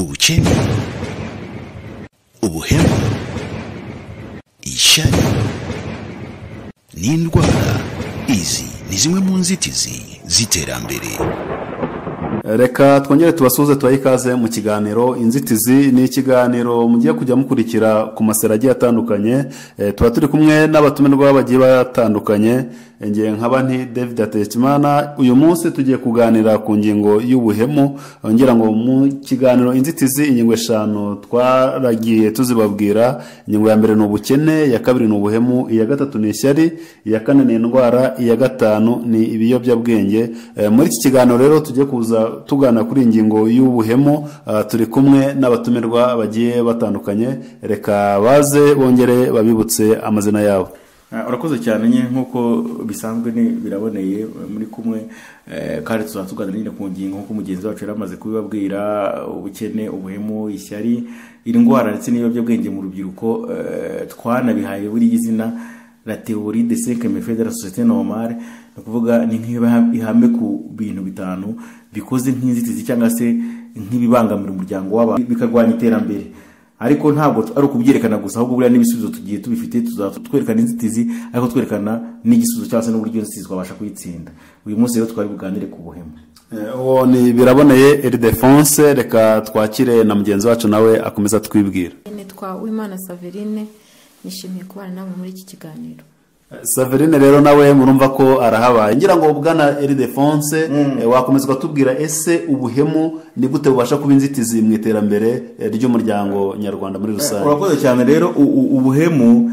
Ubukene, ubuhemu, ishyari n'indwara, izi ni zimwe mu nzitizi z'iterambere. Reka twongere tubasuhuze, tubahe ikaze mu kiganiro Inzitizi. Ni ikiganiro mugiye kujya mukurikira ku masera agiye atandukanye. Tuba turi kumwe n'abatumirwa bagiye batandukanye. Ngiye nkaba nti David Hategekimana. Uyu munsi tugiye kuganira ku ngingo y'ubuhemu. Ngira ngo mu kiganiro Inzitizi ingingo 5 twaragiye tuzibabwira. Ingingo ya mbere ni ubukene, iya kabiri ni ubuhemu, iya gatatu ni ishyari, iya kane ni indwara, iya gatanu ni ibiyobyabwenge. Muri iki kiganiro rero tugiye kuza tugana kuri ingingo y'ubuhemu. Turi kumwe n'abatumirwa bagiye batandukanye. Reka baze bongere babibutse amazina yabo. Urakoze cyane nye, nkuko bisanzwe ni Biraboneye muri kumwe, kandi tuzatuganira nyine ku ngingo nkuko mugenzi wacu yaramaze kubibabwira: ubukene, ubuhemu, ishyari, indwara ndetse n'ibiyobyabwenge mu rubyiruko. Twanabihaye buri izina, la théorie des cinq méfaits de la société normale. Ni ukuvuga ni nk'ihame ku bintu 5 bikoze nk'inzitizi cyangwa se nk'ibibangamira umuryango w'abantu, bikarwanya iterambere. Ariko ntabwo ari ukubyerekana gusa, ahubwo buriya n'ibisubizo tugiye tubifite. Tuzatwerekana inzitizi, ariko twerekana n'igisubizo cyangwa se n'uburyo inzitizi twabasha kuyitsinda. Uyu munsi rero twari buganire ku buhemu. Uwo ni Biraboneye Ildefonse. Reka twakire na mugenzi wacu, nawe akomeza twibwira. Nitwa Uwimana Saverine, nishimiye kubana namwe muri iki kiganiro. Saverine rero nawe murumva ko arahabaye. Ngira ngo bwana Ildefonse, wakomeza ukatubwira, ese ubuhemu ni gute bubasha kuba inzitizi mu iterambere ry'umuryango nyarwanda muri rusange? Urakoze cyane. Rero ubuhemu,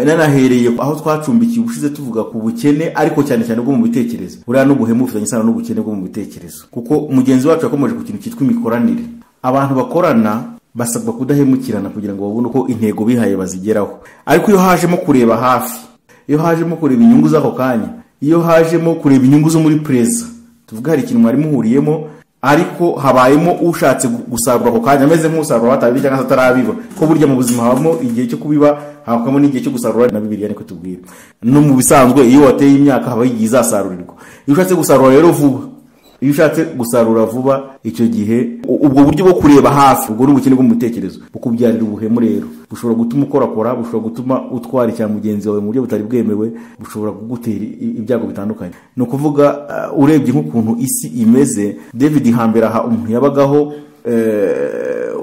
nanahereye aho twacumbikiye ubushize tuvuga ku bukene, ariko cyane cyane bwo mu bitekerezo. Buriya n'ubuhemu bufitanye isano n'ubukene bwo mu bitekerezo, kuko mugenzi wacu yakomeje ku kintu cyitwa imikoranire. Abantu bakorana basabwa kudahemukirana kugira ngo babone uko intego bihaye bazigeraho. Ariko iyo hajemo kureba hafi, iyo hajemo kureba inyungu z'ako kanya, iyo hajemo kureba inyungu zo muri présent, tuvuga hari ikintu mwari muhuriyemo, ariko habayemo ushatse gusarura ako kanya, ameze nk'usarura batabiba cyangwa se atarabiba, ko burya mu buzima habamo igihe cyo kubiba, hakabamo n'igihe cyo gusarura, na Bibiliya niko tubwira. No mu bisanzwe iyo wateye imyaka haba igihe izasarurirwa. Iyo ushatse gusarura rero vuba, iyo ushatse gusarura vuba, icyo gihe ubwo buryo bwo kureba hafi, ubwo ni ubukene bwo mu bitekerezo bukubyarira ubuhemu. Rero bushobora gutuma ukorakora, bushobora gutuma utwara icya mugenzi wawe mu buryo butari bwemewe, bushobora kugutera ibyago bitandukanye. Ni ukuvuga, urebye nk'ukuntu isi imeze, David, hambere aha umuntu yabagaho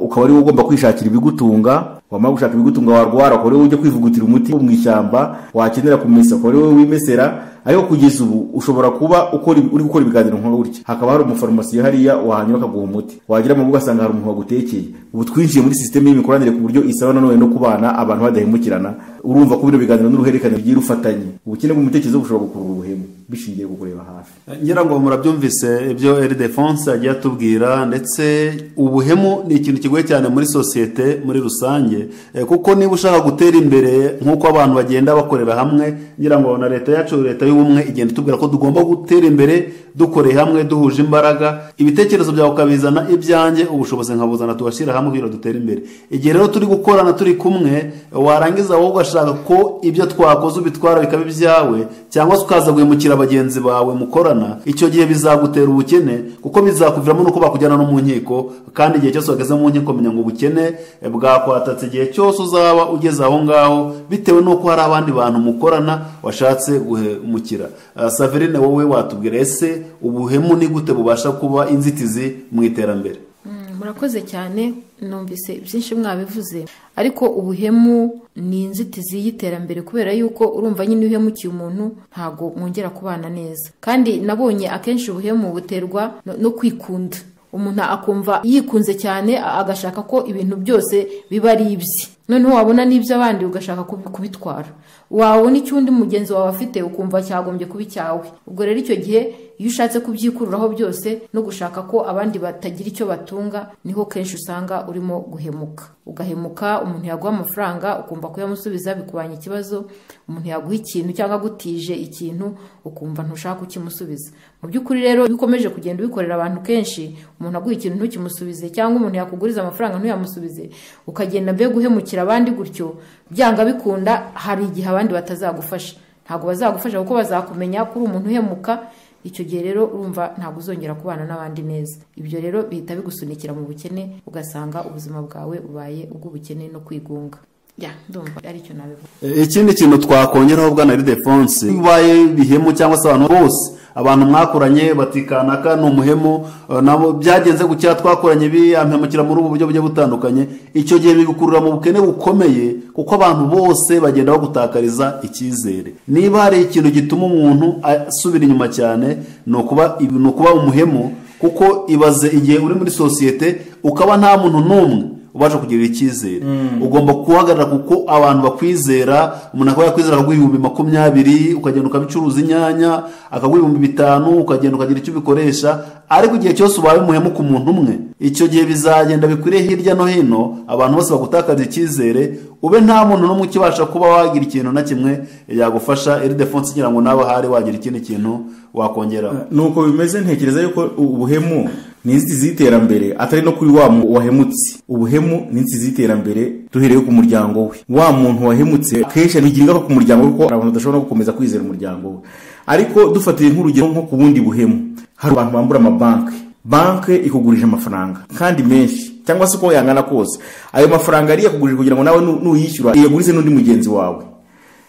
ukaba ari wowe ugomba kwishakira ibigutunga. Wamara gushaka ibigutunga, warwara ukaba ari wowe ujya kwivugutira umuti mu ishyamba, wakenera kumesa ukaba ari wowe wimesera. Ariko kugeza ubu ushobora kuba uri gukora ibiganiro nka gutya, hakaba hari umufarumasiyo hariya, wahanyura akaguha umuti, wagera mu rugo ugasanga hari umuntu wagutekeye. Ubu twinjiye muri sisiteme y'imikoranire ku buryo isaba nanone no kubana abantu badahemukirana. Urumva ko bino biganiro n'uruhererekane bigiye rufatanye. Ubukene bwo mu bitekerezo bushobora gukurura ubuhemu bishingiye ku kureba hafi. Ngira ngo murabyumvise ibyo Ildefonse agiye atubwira. Ndetse ubuhemu ni ikintu kigoye cyane muri sosiyete muri rusange, kuko niba ushaka gutera imbere nk'uko abantu bagenda bakorera hamwe, ngira ngo na leta yacu, leta y'ubumwe, igenda itubwira ko tugomba gutera imbere dukoreye hamwe, duhuje imbaraga. Ibitekerezo byawe ukabizana, ibyanjye ubushobozi nkabuzana, tugashyira hamwe kugira ngo dutere imbere. Igihe rero turi gukorana turi kumwe, warangiza wowe ugashaka ko ibyo twakoze ubitwara bikaba ibyawe, cyangwa se ukaza guhemukira bagenzi bawe mukorana, icyo gihe bizagutera ubukene, kuko bizakuviramo nuko bakujyana no mu nkiko. Kandi igihe cyose wageze mu nkiko, menya ngo ubukene bwakwatatse igihe cyose uzaba ugeze aho ngaho, bitewe n'uko hari abandi bantu mukorana washatse guhemukira. Saverine, wowe watubwira, ese ubuhemu ni gute bubasha kuba inzitizi mu iterambere? Murakoze cyane. Numvise byinshi mwabivuze, ariko ubuhemu ni inzitizi y'iterambere, kubera yuko urumva nyine iyo uhemukiye umuntu ntago mwongera kubana neza. Kandi nabonye akenshi ubuhemu buterwa no kwikunda. Umuntu akumva yikunze cyane, agashaka ko ibintu byose biba ari ibye. Noneho wabona n'iby'abandi ugashaka kubitwara, wabona icyo undi mugenzi wawe afite ukumva cyagombye kuba icyawe. Ubwo rero icyo gihe iyo ushatse kubyikururaho byose no gushaka ko abandi batagira icyo batunga, niho kenshi usanga urimo guhemuka, ugahemuka. Umuntu yaguha amafaranga ukumva kuyamusubiza bikubanya ikibazo, umuntu yaguha ikintu cyangwa agutije ikintu ukumva ntushaka kukimusubiza. Mu by'ukuri rero iyo ukomeje kugenda ubikorera abantu kenshi, umuntu aguha ikintu ntukimusubize, cyangwa umuntu yakuguriza amafaranga ntuyamusubize, ukagenda mbega uhemukira abandi gutyo, byanga bikunda hari igihe abandi batazagufasha. Ntabwo bazagufasha kuko bazakumenya ko uri umuntu uhemuka. Icyo gihe rero urumva ntabwo uzongera kubana n'abandi neza. Ibyo rero bihita bigusunikira mu bukene, ugasanga ubuzima bwawe bubaye ubw'ubukene no kwigunga. Ya, ndumva ari cyo nabivuga. Ikindi kintu twakongeraho bwana Ildefonse, ubaye bihemu cyangwa se abantu bose, abantu mwakoranye batikanaka ni umuhemu, nabo byagenze gutya, twakoranye ibi ampemukira muri ubu buryo bugiye butandukanye, icyo gihe bigukurura mu bukene bukomeye, kuko abantu bose bagenda bagutakariza icyizere. Niba hari ikintu gituma umuntu asubira inyuma cyane, ni ukuba umuhemu, kuko ibaze igihe uri muri sosiyete ukaba nta muntu n'umwe ubasha kugirira icyizere. Ugomba guhagarara kuko abantu bakwizera. Umuntu akaba yakwizera akaguha 20,000, ukagenda ukabicuruza inyanya, akaguha 5,000, ukagenda ukagira icyo ubikoresha. Ariko igihe cyose ubaye umuhemu ku muntu umwe, icyo gihe bizagenda bikwiriye hirya no hino, abantu bose bagutakaza icyizere, ube nta muntu n'umwe ukibasha kuba wagira ikintu na kimwe yagufasha. Ildefonse, ngira ngo nawe ahari wagira ikindi kintu wakongeraho. Nuko bimeze, ntekereza yuko ubuhemu ni inzitizi y'iterambere, atari no kuri wa wahemutse. Ubuhemu ni inzitizi y'iterambere duhereye ku muryango we. Wa muntu wahemutse kenshi bigira ingaruka ku muryango we, kuko abantu badashobora no gukomeza kwizera umuryango we. Ariko dufatiye nk'urugero nko ku bundi buhemu, hari abantu bambura amabanki. Banki ikugurije amafaranga kandi menshi, cyangwa se uko yangana kose, ayo mafaranga ari yakugurije kugira ngo nawe nuyishyura iyagurize n'undi mugenzi wawe.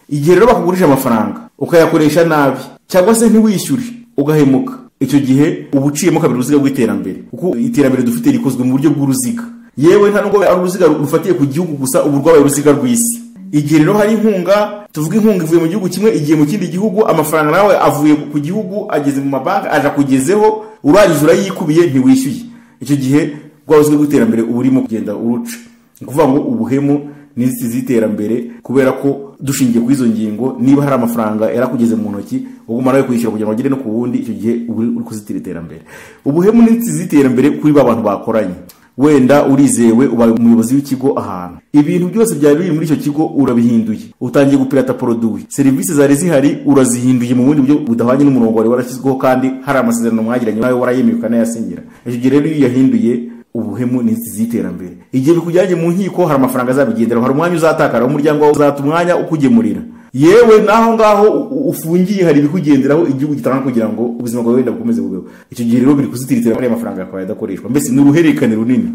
Igihe rero bakugurije amafaranga ukayakoresha nabi, cyangwa se ntiwishyure ugahemuka, icyo gihe uba uciyemo kabiri uruziga rw'iterambere, kuko iterambere dufite rikozwe mu buryo bw'uruziga. Yewe nta nubwo ari uruziga rufatiye ku gihugu gusa, ubu rwabaye uruziga rw'isi. Igihe rero hari inkunga, tuvuga inkunga ivuye mu gihugu kimwe igiye mu kindi gihugu, amafaranga nawe avuye ku gihugu ageze mu mabanki, aje akugezeho, urangije urayikubiye ntiwishyuye. Icyo gihe rwa ruziga rw'iterambere uba urimo kugenda uruca. Ni ukuvuga ngo ubuhemu ni inzitizi y'iterambere, kubera ko dushingiye kuri izo ngingo, niba hari amafaranga yarakugeze mu ntoki uguma nawe kwishyura kugira ngo agere no ku wundi, icyo gihe uba uri kuzitira iterambere. Ubuhemu ni inzitizi y'iterambere kuri ba bantu bakoranye. Wenda urizewe, ubaye umuyobozi w'ikigo ahantu, ibintu byose byari biri muri icyo kigo urabihinduye, utangiye gupirata produit, serivisi zari zihari urazihinduye mu bundi buryo budahwanye n'umurongo wari warashyizweho, kandi hari amasezerano mwagiranye nawe warayemeye ukanayasinyira. Icyo gihe rero iyo yahinduye, ubuhemu ni inzitizi y'iterambere. Igihe bikujyanye mu nkiko hari amafaranga azabigenderaho, hari umwanya uzatakara, umuryango wawe uzata umwanya ukugemurira. Yewe naho ngaho ufungiye hari ibikugenderaho igihugu gitanga kugira ngo ubuzima bwawe wenda bukomeze bubeho. Icyo gihe rero biri kuzitira iterambere, amafaranga akaba adakoreshwa. Mbese ni uruhererekane runini,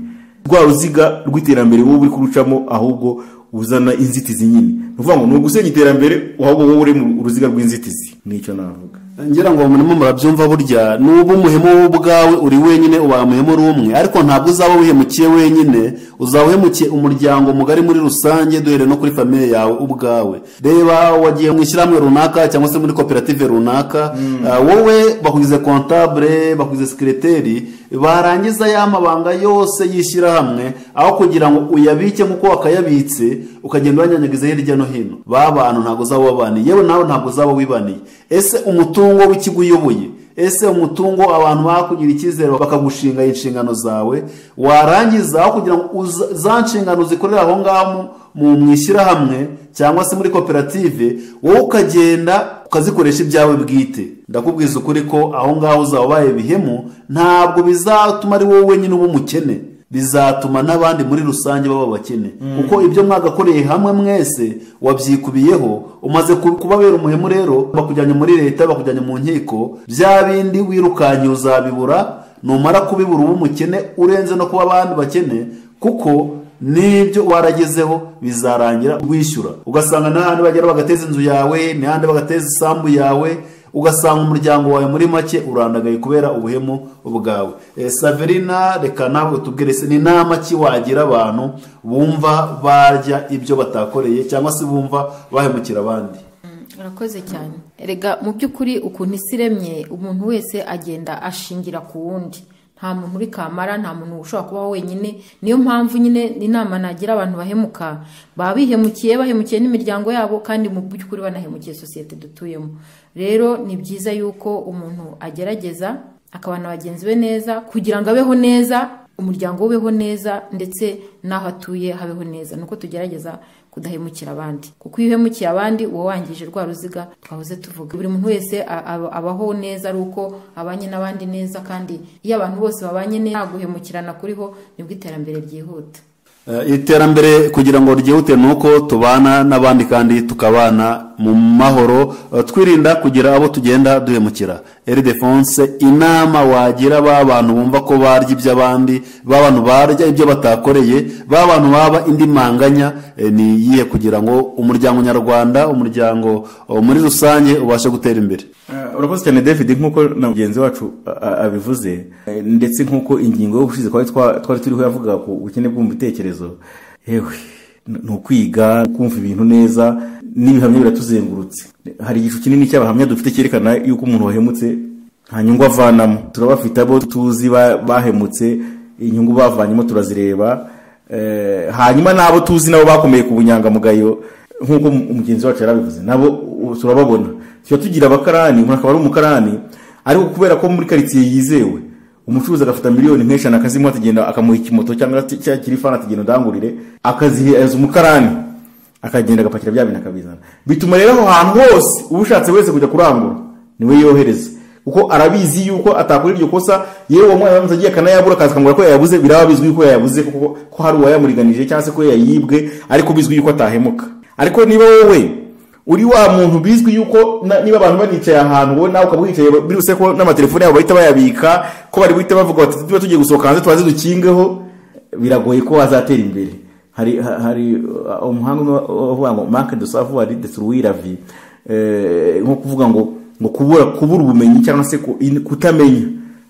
rwa ruziga rw'iterambere wowe uri kurucamo, ahubwo uzana inzitizi nyine. Ni ukuvuga ngo ni ugusenya iterambere, ahubwo wowe uri mu ruziga rw'inzitizi. Nicyo navuga. Ngira ngo murimo murabyumva, burya nuba umuhemu wowe ubwawe uri wenyine, ubaye umuhemu uri umwe, ariko ntabwo uzaba wihemukiye wenyine, uzaba uhemukiye umuryango mugari muri rusange, duhereye no kuri famiye yawe ubwawe. Reba wagiye mu ishyirahamwe runaka cyangwa se muri koperative runaka, wowe bakugize comptable, bakugize secretary, barangiza ya mabanga yose y'ishyirahamwe, aho kugira ngo uyabike nk'uko wakayabitse, ukagenda uyanyanyagiza hirya no hino. Ba bantu ntabwo uzaba wabaniye, yewe nawe ntabwo uzaba wibaniye. Ese umutungo w'ikigo uyoboye, ese umutungo abantu bakugira icyizere bakagushinga inshingano zawe, warangiza aho kugira ngo za nshingano zikorera aho ngaho mu ishyirahamwe cyangwa se muri koperative, wowe ukagenda ukazikoresha ibyawe bwite. Ndakubwiza ukuri ko aho ngaho uzaba ubaye bihemu, ntabwo bizatuma ari wowe wenyine uba umukene, bizatuma n'abandi muri rusange baba bakene, kuko ibyo mwagakoreye hamwe mwese wabyikubiyeho. Umaze kubabera umuhemu rero, bakujyanye muri leta, bakujyanye mu nkiko, bya bindi wirukanye uzabibura. Numara kubibura uba umukene urenze no kuba abandi bakene, kuko n'ibyo waragezeho bizarangira wishyura. Ugasanga n'ahandi bagera bagateza inzu yawe, n'ahandi bagateza isambu yawe, ugasanga umuryango wawe muri make urandagaye kubera ubuhemu bwawe. Saverina, reka nawe utubwire, se ni inama ki wagira abantu bumva barya ibyo batakoreye cyangwa se bumva bahemukira abandi? Urakoze cyane. Erega mu by'ukuri ukuntu isi iremye, umuntu wese agenda ashingira ku wundi. Nta muntu uri kamara, nta muntu ushobora kubaho wenyine. Niyo mpamvu nyine inama nagira abantu bahemuka, baba bihemukiye, bahemukiye n'imiryango yabo, kandi mu by'ukuri banahemukiye sosiyete dutuyemo. Rero ni byiza yuko umuntu agerageza akabana bagenzi be neza, kugira ngo abeho neza, umuryango ubeho neza, ndetse n'aho atuye habeho neza. Nuko tugerageza kudahemukira abandi, kuko iyo uhemukiye abandi uba wangije rwa ruziga twahoze tuvuga. Buri muntu wese abaho neza ari uko abanye n'abandi neza, kandi iyo abantu bose babanye neza nta guhemukirana kuriho, nibwo iterambere ryihuta. Iterambere kugira ngo ryihute nuko tubana n'abandi kandi tukabana mu mahoro, twirinda kugira abo tugenda duhemukira. Ildefonse, inama wagira ba bantu bumva ko barya iby'abandi, ba bantu barya ibyo batakoreye, ba bantu baba indi manganya, ni iyihe kugira ngo umuryango nyarwanda, umuryango muri rusange ubashe gutera imbere? Urakoze cyane David, nk'uko na mugenzi wacu abivuze, ndetse nk'uko ingingo y'ubushize twari turiho yavuga ku bukene bwo mu bitekerezo. Yewe, ni ukwiga kumva ibintu neza, n'ibihamya biratuzengurutse. Hari igicu kinini cy'abahamya dufite cyerekana yuko umuntu wahemutse nta nyungu avanamo. Turabafite abo tuzi bahemutse, inyungu bavanyemo turazireba. Hanyuma n'abo tuzi nabo bakomeye ku bunyangamugayo nk'uko mugenzi wacu yarabivuze, nabo turababona. Tuba tugira abakarani, umuntu akaba ari umukarani, ariko kubera ko muri karitsiye yizewe, umucuruzi agafata miliyoni nk'eshanu akazimuha, atagenda akamuha ikimoto cyangwa cya kirifana, atagenda ndangurire, akazihereza umukarani, akagenda agapakira bya bintu akabizana. Bituma rero aho hantu hose ubushatse wese kujya kurangura niwe yohereza, kuko arabizi yuko atakora iryo kosa. Yewe uwo mwana agiye akanayabura, akaza akamubwira ko yayabuze, biraba bizwi yuko yayabuze, kuko ko hari uwayamuriganije cyangwa se ko yayibwe, ariko bizwi yuko atahemuka. Ariko niba wowe uri wa muntu bizwi yuko niba abantu banicaye ahantu wowe nawe ukaba wicaye, biruse ko n'amatelefone yabo bahita bayabika, ko bari buhite bavuga bati tuba tugiye gusohoka hanze tubaze dukingeho, biragoye ko wazatera imbere. Hari umuhanga umwe uvuga ngo manque de savoir détruit la vie, nko kuvuga ngo kubura ubumenyi cyangwa se kutamenya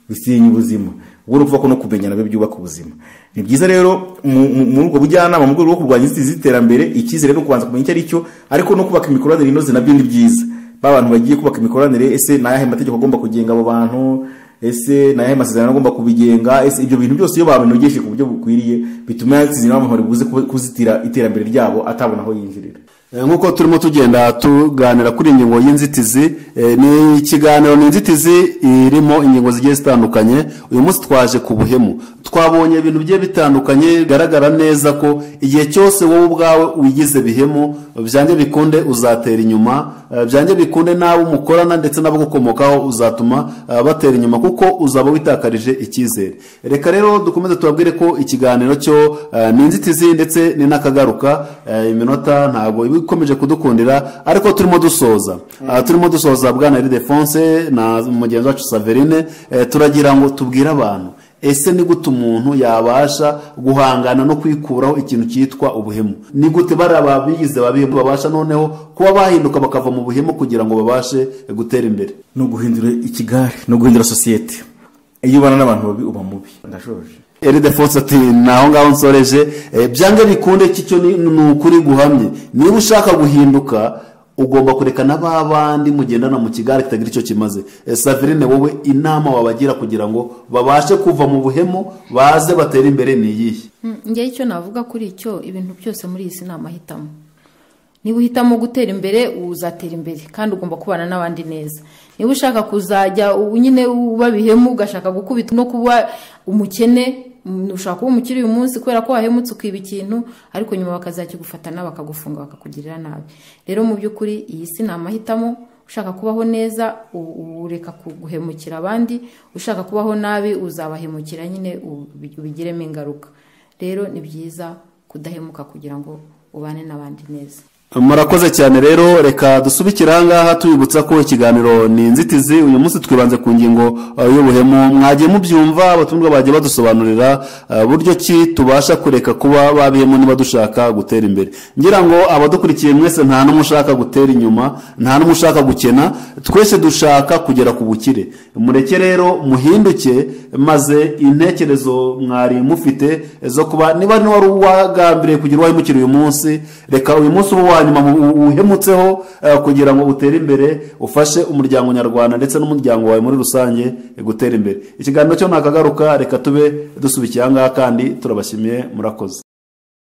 bisenya ubuzima. Ubwo ukuvuga ko no kumenya nabyo byubaka ubuzima. Ni byiza rero muri ubwo bujyanama, mu rwego rwo kurwanya inzitizi z'iterambere, icyizere no kubanza kumenya icyo ari cyo, ariko no kubaka imikoranire inoze nabyo ni byiza. Ba bantu bagiye kubaka imikoranire, ese ni ayahe mategeko agomba kugenga abo bantu, ese ni ayahe masezerano agomba kubigenga, ese ibyo bintu byose iyo babinogeje ku buryo bukwiriye, bituma inzitizi n'abantu bari buze kuzitira iterambere ryabo atabona aho yinjirira. Nk'uko turimo tugenda tuganira kuri ingingo y'inzitizi, ni ikiganiro ni inzitizi irimo ingingo zigiye zitandukanye. Uyu munsi twaje ku buhemu, twabonye ibintu bigiye bitandukanye, bigaragara neza ko igihe cyose wowe ubwawe wigize bihemu, byange bikunde uzatera inyuma, byange bikunde n'abo mukorana ndetse n'abo gukomokaho uzatuma batera inyuma, kuko uzaba witakarije icyizere. Reka rero dukomeze tubabwire ko ikiganiro cyo ni inzitizi ndetse ni n'akagaruka. Iminota ntabwo ikomeje kudukundira, ariko turimo dusoza. Turimo dusoza bwana Ildefonse na mugenzi wacu Saverine, turagira ngo tubwire abantu, ese ni gute umuntu yabasha guhangana no kwikuraho ikintu cyitwa ubuhemu? Ni gute bari ababigize babihemu babasha noneho kuba bahinduka bakava mu buhemu kugira ngo babashe gutera imbere? No guhindura ikigare, no guhindura sosiyete. Iyo ubana n'abantu babi uba mubi. Ndashoje. Ildefonse ati naho ngaho nsoreje. Byange bikunde kicyo ni ukuri guhamye. Niba ushaka guhinduka ugomba kureka n'abandi mugendana mu kigare kitagira icyo kimaze. Saverine, wowe inama wabagira kugira ngo babashe kuva mu buhemu baze batere imbere ni iyihe? Njye icyo navuga kuri icyo, ibintu byose muri iyi si ni amahitamo. Niba uhitamo gutera imbere uzatera imbere, kandi ugomba kubana n'abandi neza. Niba ushaka kuzajya nyine uba bihemu, ugashaka gukubita no kuba umukene, ushaka kuba umukire uyu munsi kubera ko wahemutse ukiba ikintu, ariko nyuma bakazakigufatana bakagufunga bakakugirira nabi. Rero mu by'ukuri iyi si ni amahitamo. Ushaka kubaho neza ureka guhemukira abandi, ushaka kubaho nabi uzabahemukira nyine ubigiremo ingaruka. Rero ni byiza kudahemuka kugira ngo ubane n'abandi neza. Murakoze cyane. Rero reka dusubikire aha ngaha, tubibutsa ko ikiganiro ni inzitizi. Uyu munsi twibanze ku ngingo y'ubuhemu. Mwagiye mubyumva, abatumirwa bagiye badusobanurira buryo ki tubasha kureka kuba babihemu niba dushaka gutera imbere. Ngira ngo abadukurikiye mwese nta n'umwe ushaka gutera inyuma, nta n'umwe ushaka gukena, twese dushaka kugera ku bukire. Mureke rero muhinduke, maze intekerezo mwari mufite zo kuba niba wari wagambiriye kugira uwahemukira uyu munsi, reka uyu munsi ube uwa nyuma uhemutseho, kugira ngo utere imbere, ufashe umuryango nyarwanda ndetse n'umuryango wawe muri rusange gutera imbere. Ikiganiro cyo nakagaruka, reka tube dusubikiye aha ngaha kandi turabashimiye, murakoze.